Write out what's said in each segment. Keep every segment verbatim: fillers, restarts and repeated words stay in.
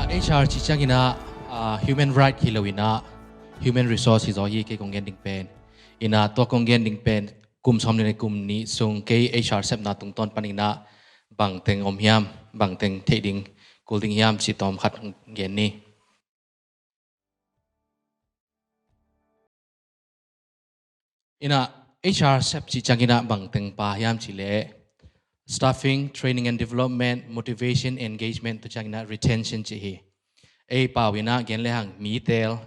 H R cih ciangin ah, ah, human right hi lo in ah, human resource hi zaw hi kei kong gen ding pen. In ah, tua kong gen ding pen, kum sawm le kum nih sung kei H R sepna tungtawn panin ah, bangteng om hiam, bangteng theih ding, kul ding hiam cih tawm khat gen ni. In ah, H R sep cih ciangin ah bangteng pha hiam cih leh staffing, training and development, motivation, engagement, tua ciangin ah retention cih hi. Ei pau in ah gen lehang mi teel,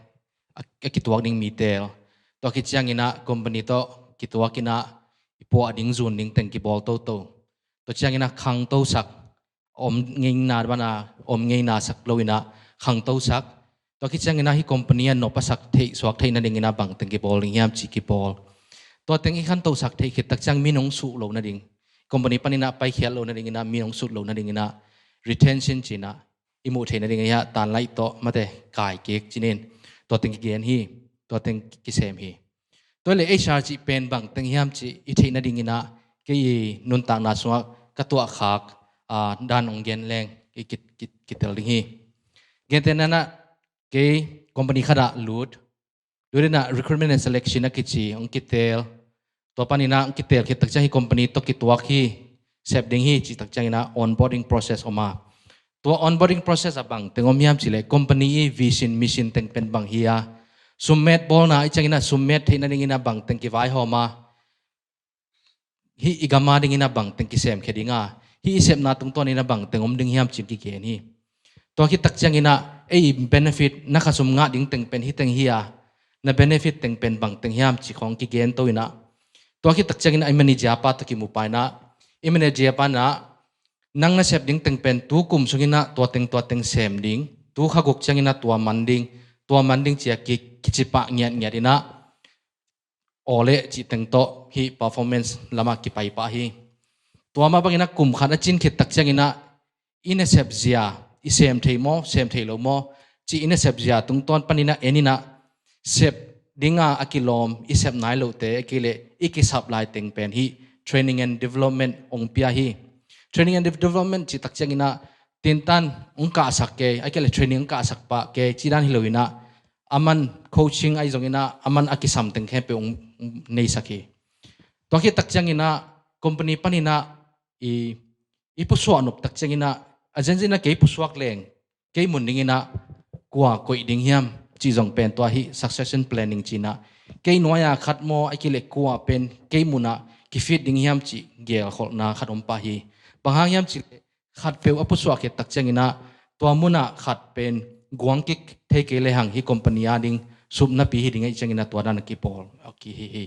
a, a kituak ding mi teel. Tua khit ciangin ah company tawh kituak in ah i puah ding, zun ding teng kibawl toto. Tua ciangin ah khangtosak, om ngeina bana, om ngeina sak lo in ah khangtosak. Tua khit ciangin ah hih company a nop a sak theih, suak theih nadingin ah bangteng kibawl ding hiam cih kibawl. Tua teng i khangtosak theih khit tak ciang min hong suh lo nading, company panin ah paikhiat lo nadingin ah, min hong sut lo nadingin ah retention cih in ah i muh theih nading ahi a, tanlaih tawh mate kai kik cih in tua teng kigen hi, tua teng kisem hi. Tua le H R cih pen bangteng hiam cih i theih nadingin ah kei i nuntakna sungah ka tuahkhak, ah, dan hong gen leng i ki, ki, kitel ding hi. Gentehna in ah kei company khat ah lut, lut in ah recruitment and selection a kici hong kitel. Tua panin ah hong kitel khit tak ciang hih company tawh kituak hi, sep ding hi cih tak ciangin ah onboarding process om a. Tua onboarding process ah bangteng om hiam cih leh company i vision, mission teng pen bang hi a, summet bawlna i ciangin ah summet theih nadingin ah bangteng kivaihawm a, hih i gam a dingin ah bangteng kisemkhia ding a, hih i sepna tungtawn in ah bangteng om ding hiam cih kigen hi. Tua khit tak ciangin ah ei benefit, na khasum ngah ding teng pen hih teng hi a, na benefit teng pen bangteng hiam cih khawng kigen to in ah, tua khit tak ciangin ah i manager pa tawh kimu pa in ah, i manager pa in ah nang na sep ding teng pen tu kum sungin ah tua teng, tua teng sem ding, tu kha guk ciangin ah tua man ding, tua man ding ci a ki, kici pah ngiatngiat in ah, aw le cih teng tawh hih performance lamah kipai pah hi. Tua mah bangin ah kum khat a cin khit tak ciangin ah i nasep zia, i sem thei maw, sem thei lo maw cih i nasep zia tungtawn panin ah en in ah, sep ding a a kilawm, i sep nai lote, a kei leh i kisap lai teng pen hih training and development hong pia hi. Training and development cih tak ciangin ah tintan hong kahsak kei, a kei leh training hong kahsak pah kei cih dan hi lo in ah, a man coaching ahi zongin ah, a man a kisam teng khempeuh hong neisak hi. Tua khit tak ciangin ah company panin ah i, i pusuah nop tak ciangin ah, a zenzen ah kei pusuak leng kei mun dingin ah kua koih ding hiam cih zong pen tua hih succession planning ci in ah, kei nuai a khat maw, a kei leh kua pen kei mun ah kifit ding hiam cih gelkholhna khat om pah hi. Bang hang hiam cih leh khatpeuh a pusuah khit tak ciangin ah tua mun ah khat pen guang kik thei kei lehang hih company a ding supnapi hi ding ahih ciangin ah tua dan a kipawl a kihi hi.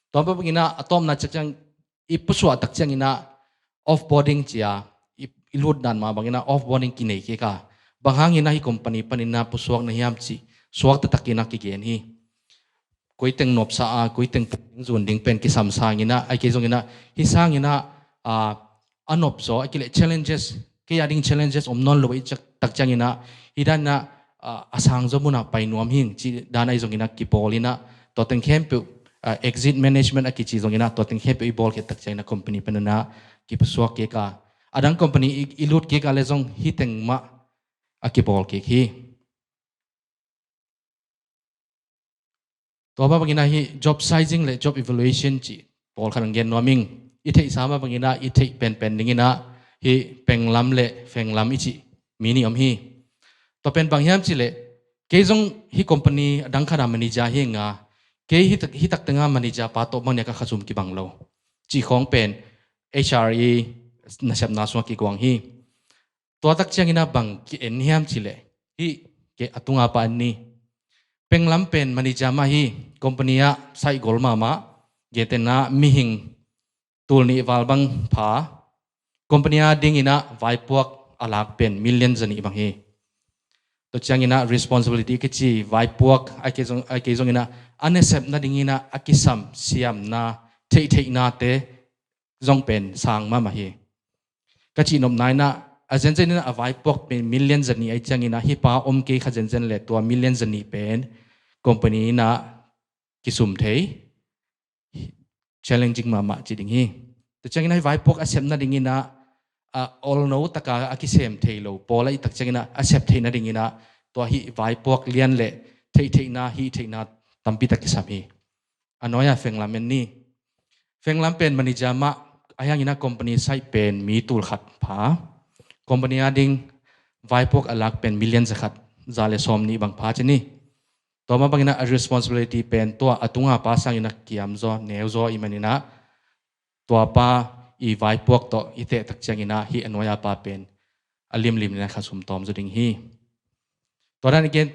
Tua mah bangin ah a tawpna ciang i pusuah tak ciangin ah offboarding ci a, i, i lut dan mah bangin ah offboarding kinei kik a, bang hangin ah hih company panin ah pusuak na hiam cih suak taktakin ah kigen hi. Koi teng nopsa a, koi teng puak ding, zun ding pen kisam sangin ah, a kei zongin ah hih sangin ah, ah, a nopzaw, a kei leh challenges, kei a ding challenges om nawn lo ahih tak ciangin ah, hih dan in ah, ah, a sangzaw mun ah pai nuam hing cih dan ahi zongin ah kibawl in ah, tua teng khempeuh, ah, exit management a kici zongin ah, tua teng khempeuh i bawl khit tak ciangin ah company panin ah kipusuak kik a, a dang company i, i lut kik a leh zong hih teng mah a kibawl kik hi. Tua mah bangin ah hih job sizing le job evaluation cih pawlkhat hong gen nuam ing. I theihsa mah bangin ah i theih penpen dingin ah hih penglam le fenglam i cih mi nih om hi. Tua pen bang hiam cih leh kei zong hih company a dang khat a manager hi ing a, kei hih tak, hih tak teng a manager pa tawh bang nia ka khasum kibang lo cih khawng pen H R i nasepna sungah kiguang hi. Tua tak ciangin ah bang ki-en hiam cih leh hih kei a tunga pa en ni. Penglam pen manager mah hi, company ah saigol mahmah, gentehna mihing tul nih val bang pha, company a dingin ah vaipuak a lak pen million zanih bang hi. Tua ciangin ah responsibility kici vaipuak a kei zong, a kei zongin ah a nasepna dingin ah a kisam siamna, theihtheihnate zong pen sang mahmah hi. Ka cihnopna in ah, a zenzen in ah a vaipuak pen million zanih ahih ciangin ah hih pa om kei kha zenzen leh tua million zanih pen company in ah kisum thei, challenging mahmah ci ding hi. Tua ciangin ah hih vaipuak a sepna dingin ah a olno taka a kisem thei lo pawl a i tak ciangin ah a sep theih nadingin ah tua hih vaipuak lian le theihtheihna hih theihna tampi tak kisam hi. A nuai-ah Fenglam en ni. Fenglam pen manager mah, ahi hangin ah company site pen mi tul khat pha. Company a ding vaipuak a lak pen million za khat za le sawm nih bang pha ci ni. Tua mah bangin ah a responsibility pen tua a tunga pa sangin ah kiam zaw neu zaw i manin ah tua pa i vaipuak tawh i teh tak ciangin ah hih a nuai-a pa pen a limlim in ah kha sum tawm zaw ding hi. Tua dan i gen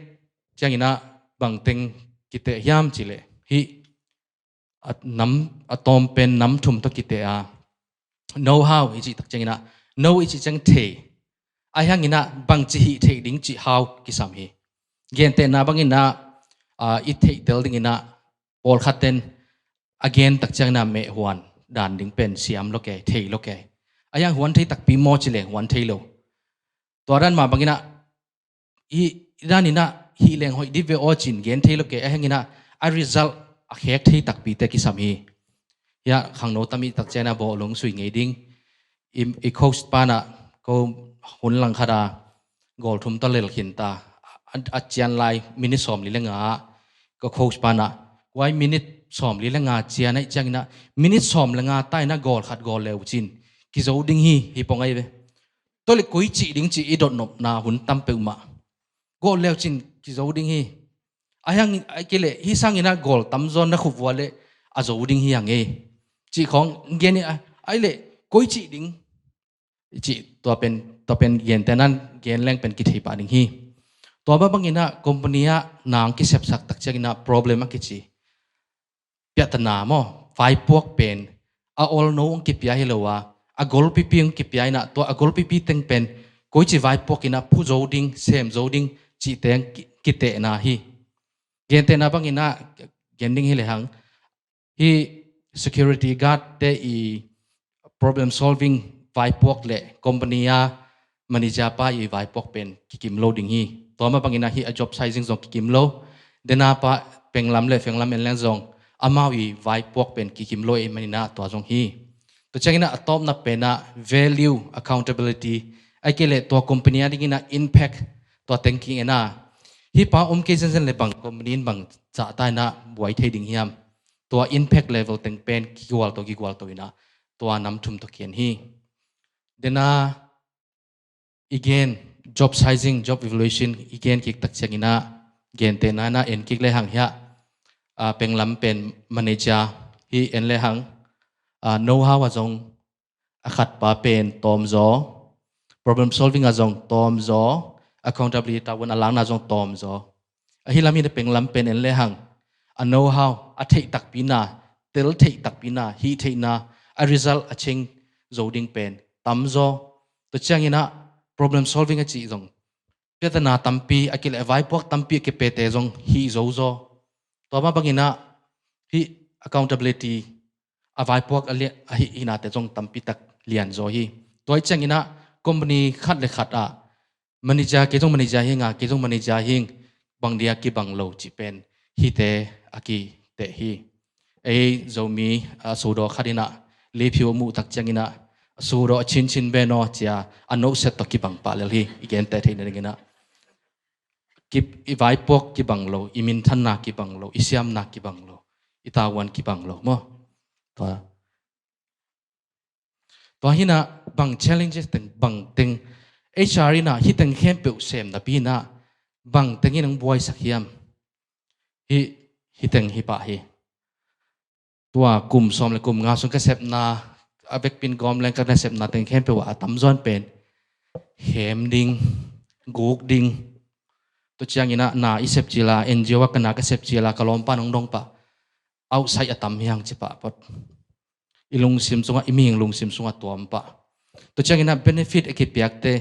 ciangin ah bangteng kiteh hiam cih leh hih a nam a tawm pen nam thum tawh kiteh a, know how i cih tak ciangin ah, know i cih ciang thei, ahi hangin ah bangci hih theih ding cih how kisam hi. Gentehna bangin ah, a, i theih tel dingin ah pawlkhat ten a gen tak ciangin ah meh huan dan ding pen siam lo kei, thei lo kei. Ahi hang huan thei takpi maw ci leng huan thei lo. Tua dan mah bangin ah hih dan in ah hih leng hoih dih ve aw cin gen thei lo kei, ahi hangin ah a result a khek thei takpite kisam hi. Hiah khangno tam i tak ciangin ah bawh lung sui ngei ding. I, i coach pan ah ko hun lang khat a goal thum tawh lel khin ta. A, a cian lai minute sawm li le nga ah ko coach pan ah, huai minute sawm li le nga cian ahih ciangin ah minute sawm le nga ta in ah goal khat goal le uh cin kizo ding hi, hi pong ahi ve. Tua leh koi cih ding cih i dotnopna hun tam peuhmah. Goal le uh cin kizo ding hi. Ahi hang, ahi kei leh hih sangin ah goal tam zaw na khupvua leh a zo ding hi hang ei. Cih khawng gen i, a, ahi leh koi cih ding cih tua pen, tua pen gentehna gen leng pen kithei pah ding hi. Tua mah bangin ah company ah na hong kisepsak tak ciangin ah problem a kici piahtana maw, vaipuak pen a olno hong kipia hi lo a, a golpipi hong kipia in ah tua a golpipi teng pen koici vaipuak in ah phu zo ding, sem zo ding cihte hong ki-, kitehna hi. Gentehna bangin ah gen ding hi lehang, hih security guard te i problem solving vaipuak le company a manager pa i vaipuak pen kikim lo ding hi. Tua mah bangin ah hih a job sizing zong kikim lo. Dena pa Penglam le Fenglam en leng zong amau i vaipuak pen kikim lo i manin ah tua zong hi. Tua ciangin ah a tawpna pen ah value, accountability, ahi kei leh tua company a dingin ah impact, tua teng ki-en a, hih pa om kei zenzen le bang company in bang zahta in ah buai thei ding hiam. Tua impact level teng pen kigual to, kigual to in ah tua nam thum tawh ki-en hi. Dena i gen job sizing, job evaluation i gen kik tak ciangin ah gentehna in ah en kik lehang hiah, a, Penglam pen manager hi en lehang, a, know how a zong a khat pa pen tawm zaw, problem solving a zong tawm zaw, accountability tavuan a lakna zong tawm zaw. Ahi lam hi na Penglam pen en lehang a know how, a theih takpi na, tel theih takpi na, hih theihna, a result a cheng zo ding pen tam zaw. Tua ciangin ah problem solving a cih zong piahtana tampi, ahi kei leh a vaipuak tampi a kipete zong hih zo zaw. Tua mah bangin ah hih accountability, a vaipuak a lia-, a hih, hihnate zong tampi tak lian zaw hi. Tua ahih ciangin ah company khat le khat ah manager, kei zong manager hi ing a, kei zong manager hi ing, bang dia kibang lo cih pen hihte a kiteh hi. Ei Zomi, a, sudaw khat in ah leiphiu a muh tak ciangin ah sudaw a cincin ben aw cia a nohset tawh kibang pah lel hi, i genteh theih nadingin ah. Ki-, i vaipuak kibang lo, i minthanna kibang lo, i siamna kibang lo, i tavuan kibang lo maw. Tua, tua hi na bang challenges teng, bang teng, H R in ah hih teng khempeuh sem napi in ah bang teng in hong buaisak hiam. Hih, hih teng hi pah hi. Tua kum sawm le kum nga sung ka sepna, a vekpin gawm leng ka na sepna teng khempeuh ah a tamzaw in pen khem ding, guk ding. Tua ciangin ah na i sep cil a, N G O ah ka na ka sep cil a, ka lawmpa in hong dong pah, outside a tam hi hang ci pah phot. I lungsim sungah, i mihing lungsim sungah tuam pah. Tua ciangin ah benefit a kipiakte,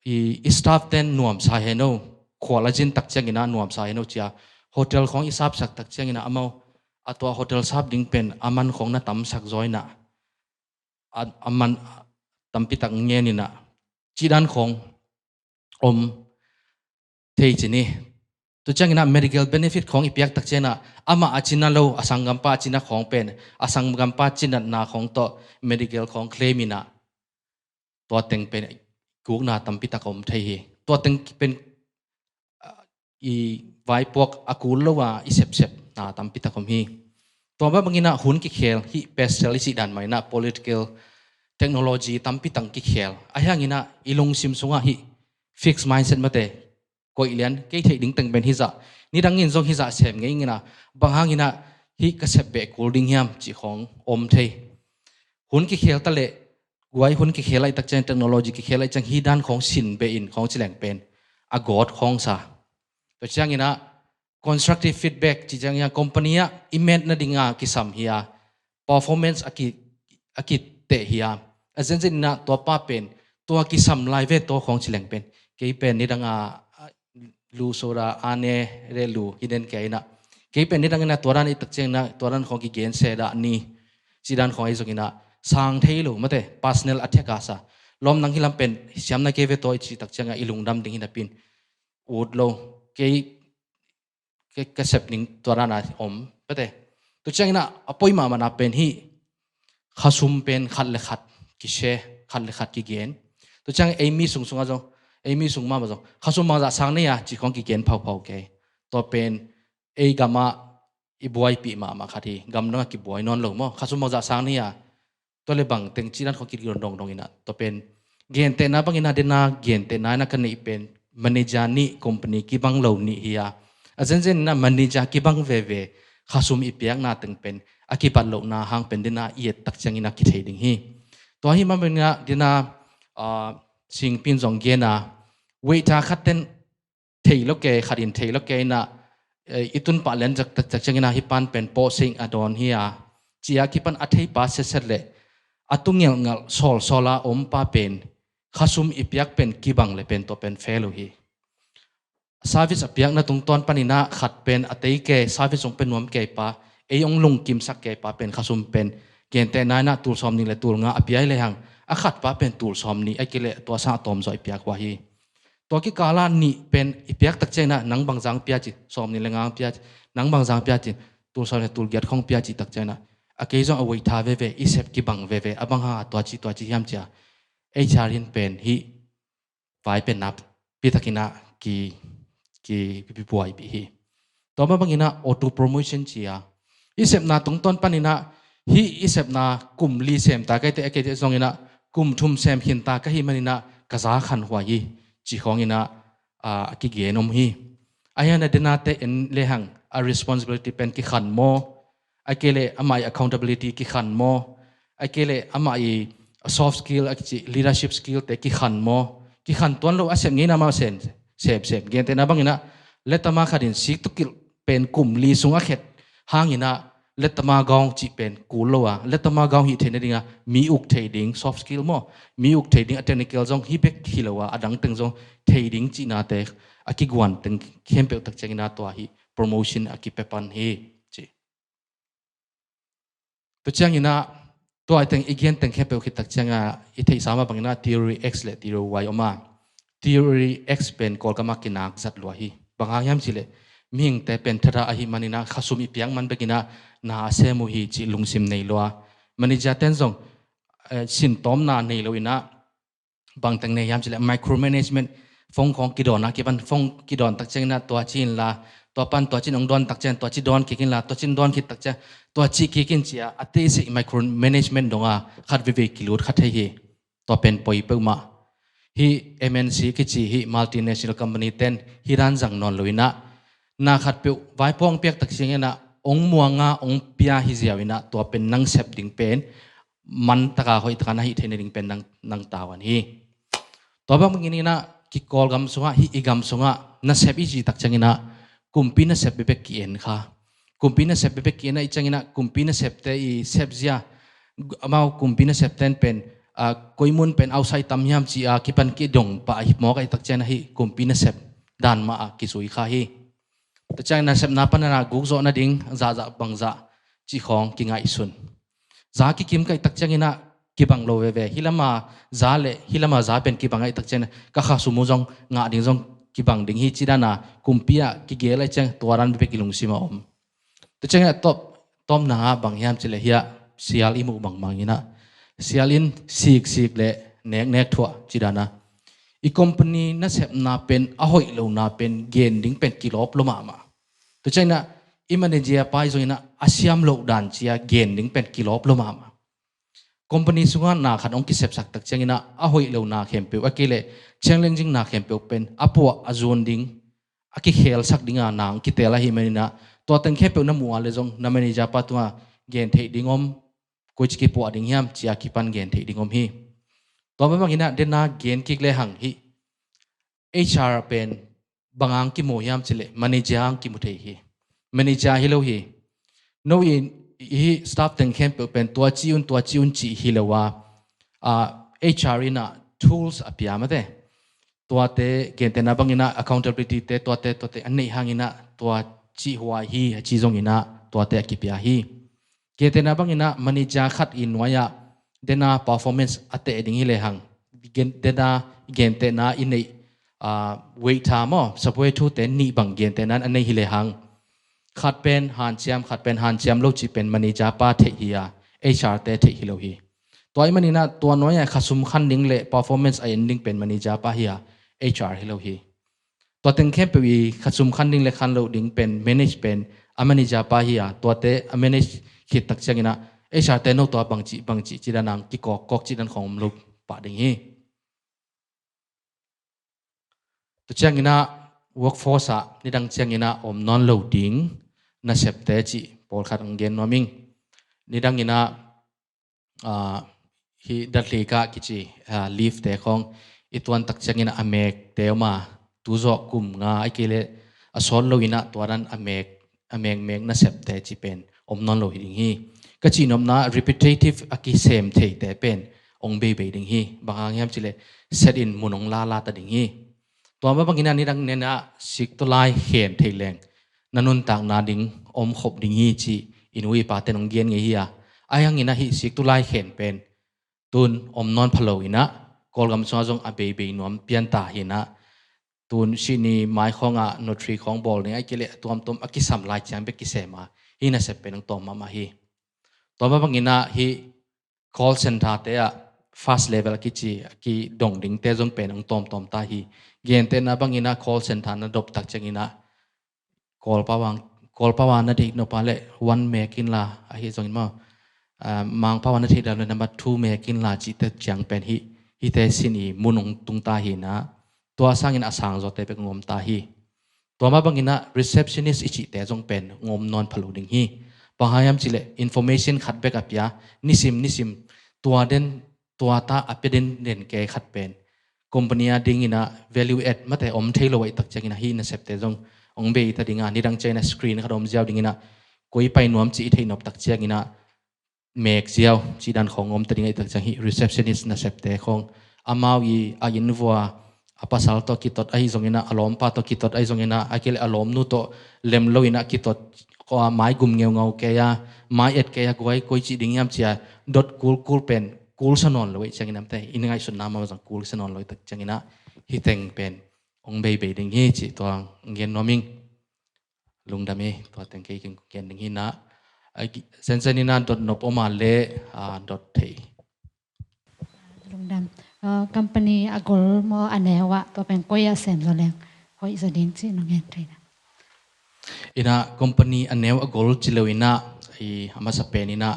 i, i staff ten nuamsa hen o, khual a zin tak ciangin ah nuamsa hen o cia, hotel khawng i sapsak tak ciangin ah amau, a tua hotel sap ding pen a man khawng na tamsak zaw in ah, a, a man tampi tak ngen in ah, cih dan khawng om thei ci ni. Tua ciangin ah medical benefit khawng i piak tak ciangin ah, amah a cina lo, a sanggampa a cina khawng pen, a sanggampa cinatna khawng tawh medical khawng claim in ah, tua teng pen gukna tampi tak a om thei hi. Tua teng pen, ah, i vaipuak a kul lo a i sepsep na tampi tak om hi. Tua mah bangin ah hun kikhel hi, pastel i cih dan mah in ah political, technology tampi tak kikhel. Ahi hangin ah i lungsim sungah hi fixed mindset mate, koih lian, kei theih ding teng pen hi zah, nidangin zong hi zah sem ngei ing in ah, bang hangin ah hi ka sep beh kul ding hiam cih khawng om thei. Hun kikhel ta leh, guai hun kikhel ahih tak ciang, technology kikhel ahih ciang, hi dan khawng sin beh in khawng ci leng pen a gawt khawng sa. Tua ciangin ah constructive feedback cih ciangin ah company ah i met nading a kisam hi a, performance a ki, a kiteh hi a, a zenzen in ah tua pa pen tua kisam lai ve tua khawng ci leng pen, kei pen nidang a, a, lu soda a ne re lu hi den kei in ah, kei pen nidang in ah tua dan i tak ciang in ah tua dan khawng kigen se dah ni, ci dan khawng ahi zongin ah sang thei lo mate, personal attack a sa. Lawm nang hi lam pen siam na kei ve tua i cih tak ciang ah i lungdam ding hi napi in ut lo, kei, kei ka sep ning tua dan a om pete. Tua ciangin ah a poi mahmah na pen hi khasum pen khat le khat kise, khat le khat kigen. Tua ciang ei mi sung sungah zong, ei mi sung mahmah zong khasum bangzah sang nei a cih khawng kigen phauphau kei. Tua pen ei gamah i buaipih mahmah khat hi, gam dangah kibuai nawn lo maw, khasum bangzah sang nei a, tua le bang teng cih dan khawng kidon dongdong in ah, tua pen gentehna bangin ah, dena gentehna in ah ka neih pen manager nih company kibang lo nih hi a, a zenzen in ah manager kibang veve khasum i piakna teng pen a kibat lohna hang pen dena i et tak ciangin ah kithei ding hi. Tua hi mah bangin ah dena, ah, Singpi in zong gen a, waiter khat ten thei lo kei, khat in thei lo kei in ah, eh, i tun pah lian zak tak ciangin ah hi pan pen pawh sing a dawn hi a, ci a kipan a thei pa setset leh a tu ngelhngelh sawlsawl a om pa pen khasum i piak pen kibang le pen tua pen fail uh hi. Service a piakna tungtawn panin ah khat pen a tei kei, service hong pe nuam kei pa, ei hong lungkimsak kei pa pen khasum pen gentehna in ah tul sawmnih le tul nga a piai le hang, a khat pa pen tul sawmnih a kileh tua sang a tawm zaw i piak uh a hi. Tua kikal ah nih pen i piak tak ciangin ah nang bangzah pia ci, sawmnih le nga pia ci, nang bangzah pia ci, tul sawm le tul giat khawng pia ci tak ciangin ah a kei zong a waiter veve, i sep kibang veve, a bang hang a tua ci tua ci hiam ci a, HR in pen hi vai pen nap pi takin ah ki, ki, ki buaipih hi. Tua mah bangin ah auto promotion ci a, i sepna tungtawn panin ah hi i sepna kum li sem ta ka hi teh, a kei teh zongin ah kum thum sem khin ta ka hih manin ah ka za khanhuai hi, ci khawngin ah, ah, a kigen om hi. Ahi hang a dena te en le hang a responsibility pen kikhan maw, a kei leh amah i accountability kikhan maw, a kei leh amah i soft skill a kici leadership skill te kikhan maw, kikhan tuan lo a sep ngeina mah sem, sem, sem. Gentehna bangin ah letama khat in sik tukilh pen kum li sung a khet hangin ah letama gaung cih pen kul lo a, letama gaung hih theih nading a mi uk thei ding soft skill maw, mi uk thei ding a technical zong hi bek hi lo a, a dang teng zong thei ding cihnate a kiguan teng khempeuh tak ciangin ah tua hi promotion a kipia pan hi, ci. Tua ciangin ah tua i teng i gen teng khempeuh khit tak ciangin ah i theihsa mah bangin ah theory X le theory Y om a, theory X pen Kawlgam ah kinak zat lua hi. Bang hang hiam cih leh mihingte pen thadah ahih manin ah khasum i piak man bekin ah na a sem uh hi cih lungsim nei lua. Manager ten zong, eh, sintawmna nei lo in ah bang teng nei hiam cih leh micromanagement, phone khawng kidawn a kipan phone kidawn tak ciangin ah tua ci inla, tua pan tua ci in hong dawn tak ciang tua ci dawn kik inla, tua ci in dawn khit tak ciang tua ci kik in ci a, a teisik micromanagement dong a khat veivei kilut kha thei hi. Tua pen poi peuhmah. Hih M N C kici hih multinational company ten hih dan zang nawn lo in ah na khatpeuh vaipuak hong piak tak ciangin ah hong muang a hong pia hi ziau in ah tua pen nang sep ding pen man taka hoih taka na hih theih nading pen nang, nang tavuan hi. Tua bang bangin ah kikawlgam sungah, hih i gam sungah nasep i cih tak ciangin ah kumpi nasep bekbek ki-en kha. Kumpi nasep bekbek ki-en ahih ciangin ah kumpi nasepte i sepzia, amau kumpi nasepte in pen, ah, koi mun pen outside tam hiam ci a kipan kidong pah ahih mawk ahih tak ciangin ah hih kumpi nasep dan mah a kizui kha hi. Tua ciang nasepna pan a guk zawh nading zahzah bangzah cih khawng kingaihsun. Za kikim ka hih tak ciangin ah kibang lo veve. Hih lama za le hih lama za pen kibang ahih tak ciangin ah ka khasum uh zong ngah ding zong kibang ding hi ci dan a kumpi ah kigel ahih ciang tua dan bek i lungsim a om. Tua ciangin ah tawp, tawpna ah bang hiam cih leh hiah sial i muh bangmang in ah sial in siksik le neknek thuah ci dana. I company nasepna pen a hoih lona pen gen ding pen kilawp lo mahmah. Tua ciangina i manager pa i zongina a siam loh dan cia gen ding pen kilawp lo mahmah. Company sunga na khat hong kisepsak tak ciangina a hoih lona khempeuh a kei leh challenging na khempeuh pen a puah a zuan ding a kikhelsak dinga nang kitel ahi manina tua teng khempeuh na muh a le zong na manager pa tunga gen theih ding om, koici kipuah ding hiam cia kipan gen theih ding om hi. Tua mah bangina dena gen kik le hang hi HR pen bangang kimu hiam cileh manager ang kimu thei hi. Manager hi lo hi. No in hi staff teng khempeuh pen tua ci un tua ci un ci hi lo a, HR ina tools a pia mate. Tuate gentena bangina accountability te tuate tuate an neih hangina tua ci huai hi a ci zongina tuate a kipia hi. Gentena bangina manager khat i nuaia dena performance a teh ding hi le hang. Dena gentena i neih weight ha maw, subway thute nih bang gentena a nei hi le hang. Khat pen hanciam khat pen hanciam lo ci pen manager pa theih hi a, HR te theih hi lo hi. Tua i manina tua nuaia khasum khan ding le performance a en ding pen manager pa hi a, HR hi lo hi. Tua teng khempeuh i khasum khan ding le khan lo ding pen manage pen a manager pa hi a, tuate a manage khit tak ciangina HR te no tua bangci bangci ci dan ang kikawk kawk ci dan khong om lo pah ding hi. Tua ciangina workforce ah nidang ciangina om nawn lo ding nasepte ci pawlkhat ang gen nuaming. Nidangina hi dathlika kici leave te khong i tuan tak ciangina a mek te oma tuzawh kum nga a kei le a sawt lo ina tua dan a mek a mekmek nasepte ci pen om nawn lo hi ding hi. Ka cihnopna repetitive a kisem theite pen ong beibei ding hi. Bang hang hiam cileh set in mun ong lalata ding hi. Tua mah bangina nidang nena siktulai khen thei leng na nuntakna ding om khop ding hi ci i nu i pate nong gen ngei hi a. Ai hangina hi siktulai khen pen tun om nawn phalo ina Kawlgam sunga zong a beibei nuam pianta hina. Tun sini maikhonga notary khong bawl ni a kile a tuamtuam a kisam lai ciang bek kisema hi nasep pen ang tawm mahmah hi. Tua mah bangina hi call center te ah first level a kici a kidong dingte zong pen ang tawmtawm ta hi. Gentena bangina call center na dop tak ciangina Kawlpau a na deih nop a le one mek inla ahi zongin maw, Mangpau a na theih dan le number two mek inla cihte ciang pen hi hite sin i mun ong tungta hi na. Tua sangin a sangzawte bek ong omta hi. Tua mah bangina receptionist i cihte zong pen ong om nawn phalo ding hi. Bang hang hiam cileh information khat bek a pia nisim nisim tua den tua ta a pia den den ke khat pen company a dingina value add mate om thei lo a i tak ciangina hi nasepte zong ong bei ta dinga nidang ciangina screen khat om ziau dingina koi pai nuam ci i theih nop tak ciangina mek ziau ci dan khong om ta dinga i tak ciang hi receptionist nasepte khong amau i a inn vua a pasal tawh kitot ahi zongina a lawmpa tawh kitot ahi zongina a kile a lawmnu tawh lem lo ina kitot mai gum ngeungau keia mai et keia guai koi ci ding hiam cia dot kul kul pen kul sa nawn lo i ciangin amte i ngaihsutna mah zong kul sa nawn lo i tak ciangina hi teng pen ong beibei ding hi ci tua gen nuaming. Lungdam hi tua teng kei kin gen ding hi na. Sensen ina dot nop oma le dot thei. Lungdam. Company a gol maw a neu ah tua pen koi a sem zaw leng hoih zaw ding ci nong gen thei na. Ina company a neu a gol ci lo ina a masa pen ina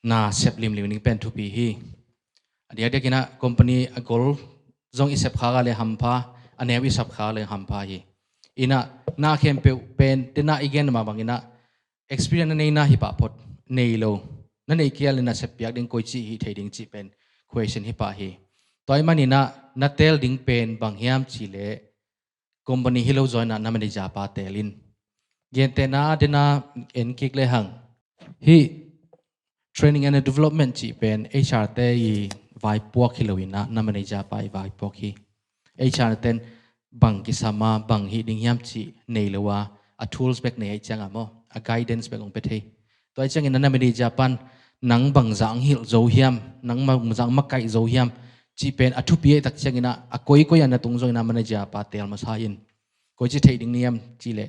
na sep limlim ning pen thupi hi. A diakdiak ina company a gol zong i sep khak a le hampha a neu i sep khak a le hampha hi. Ina na khempeuh pen tena i gen mah bangina experience na neina hi pah phot nei lo na nei kial ina sep piak ding koi ci hi thei ding ci pen question hi pah hi. Tua i manina na tel ding pen bang hiam ci le company hi lo zawina na manager pa tel in. Gentena dena en kik le hang hi training and development cih pen HR te i vaipuak hi lo ina na manager pa i vaipuak hi. HR ten bang kisama bang hi ding hiam cih nei lo a a tools bek nei a i cianga maw a guidance bek ong pe thei. Tua i ciangin na manager pan nang bangzah ang hilh zo hiam nang bangzah ang makaih zo hiam cih pen a thupi a i tak ciangina a koikoi a na tung zongina manager pa tel masa in. Koi ci theih ding niam ci le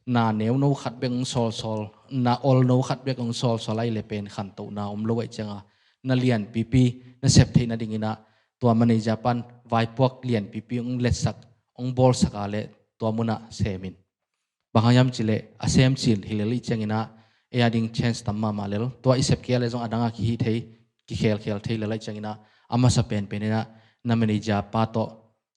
na neu no khat bek ong sawlsawl na ol no khat bek ong sawlsawl a i le pen khantohna om lo a i cianga na lian pipi na sep theih nadingina tua manager pan vaipuak lianpipi hong letsak, hong bawlsak a leh tua munah sem in. Bang hang hiam cih leh a sem cil hi lel ih ciangin ah ei a ding chance tam mahmah lel. Tua i sep kei a leh zong a dang a kihih thei, kikhelkhel thei lel ih ciangin ah a masa penpen in ah na manager pa tawh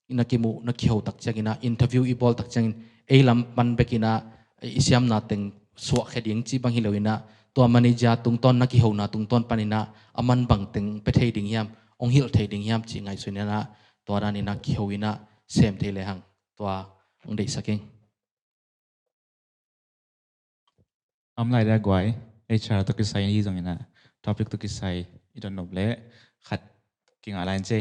na kimuh na kiho tak ciangin ah, interview i bawl tak ciangin ei lam pan bek in ah i siamna teng suahkhia ding cih bang hi lo in ah, tua manager tungtawn na kihona tungtawn pan in ah a man bang teng pia thei ding hiam, hong hilh thei ding hiam cih ngaihsun in ah, tua dan in ah kiho in ah sem thei lehang tua hong deihsak ing. Om lai dia guai, H R tawh kisai hi zongin ah, topic tawh kisai i dot nop leh khat kingah lai in ci.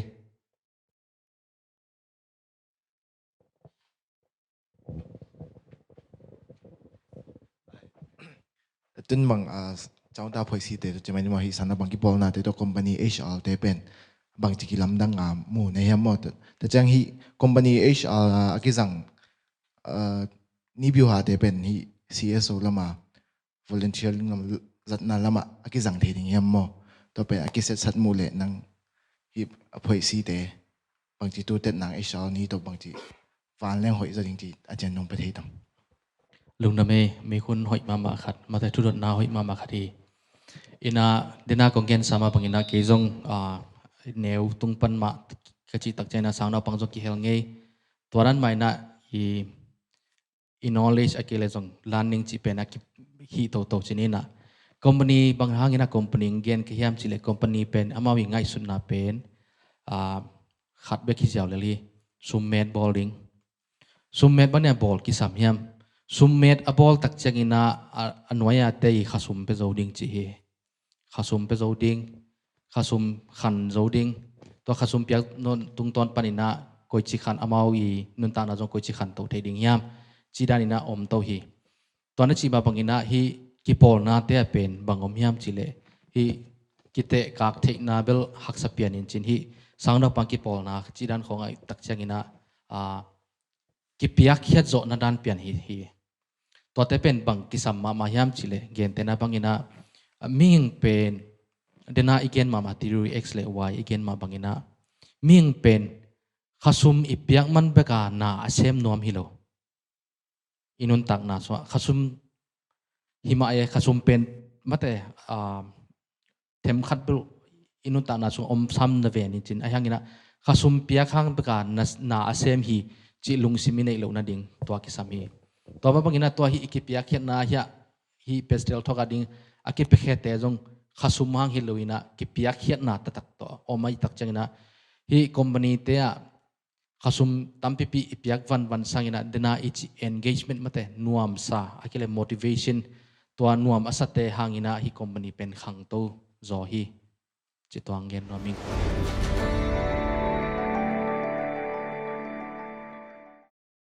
Tun bang, ah, counter phoisite tawh ci mai ni maw, hih sang a bang kipawlnate tawh company H R te pen bangci kilamdang a mu na hiam maw? Tua ciang hih company H R a kizang, ah, ni biuhate pen hih C S O lama volunteering lam zatna lamah a kizang thei ding hiam maw? Tua pen a kisetsat mu leh nang hih a phoisite bangci tutet nang H R ni tawh bangci vanleng hoih zaw ding ci a cian nong pia thei tam? Lungdam ei, mi khun hoih mahmah khat, mate thudotna hoih mahmah khat hi. In ah, dena kong gensa mah bangin ah kei zong, ah, neu tung pan mah ka cih tak ciangin ah sang naupang zong kihel ngei. Tua dan mah in ah i i knowledge a kei leh zong learning cih pen a kihih toto ci ni in ah. Company bang hangin ah company hong gen ka hiam cih leh company pen amau i ngaihsutna pen, ah, khat bek hi ziau lel hi. Summet bawl ding. Summet bang in ah bawl kisam hiam? Summet a bawl tak ciangin ah, a, a nuai a te i khasum pia zo ding cih hi. Khasum pia zo ding, khasum khan zo ding. Tua khasum piak tungtawn pan in ah koici khan, amau i nuntakna zong koici khan to thei ding hiam, cih dan in ah om to hi. Tua na cih mah bangin ah hih kipawlnate ah pen bang om hiam cih leh hih kitehkak theihna bel haksa pian in cin, hih sang naupang kipawlna cih dan khawng ah tak ciangin ah, ah, kipiakkhiat zawhna dan pian hi, hi. Tuate pen bang kisam mahmah hiam cih leh, gentehna bangin ah, mihing pen, dena i gen mahmah theory X le Y i gen mah bangin ah, mihing pen khasum i piak man bek a na a sem nuam hi lo. I nuntakna sungah khasum hi mah e, khasum pen mate, ah, themkhat bel i nuntakna sung om sam na ven in cin, ahi hangin ah khasum piak hang bek a na, na a sem hi cih lungsim i neih loh nading tua kisam hi. Tua mah bangin ah tua hih i kipiakkhiatna hiah, hih pastel thawk a ding a kipiakhiatte zong khasum hang hi lo in ah kipiakkhiatna taktak tawh om ahih tak ciangin ah, hih company te ah khasum tampipi i piak vanvan sangin ah, dena i cih engagement mate, nuamsa, a kei leh motivation, tua nuam a sate hangin ah hih company pen khangto zaw hi. Ci tuang gen nuam ing.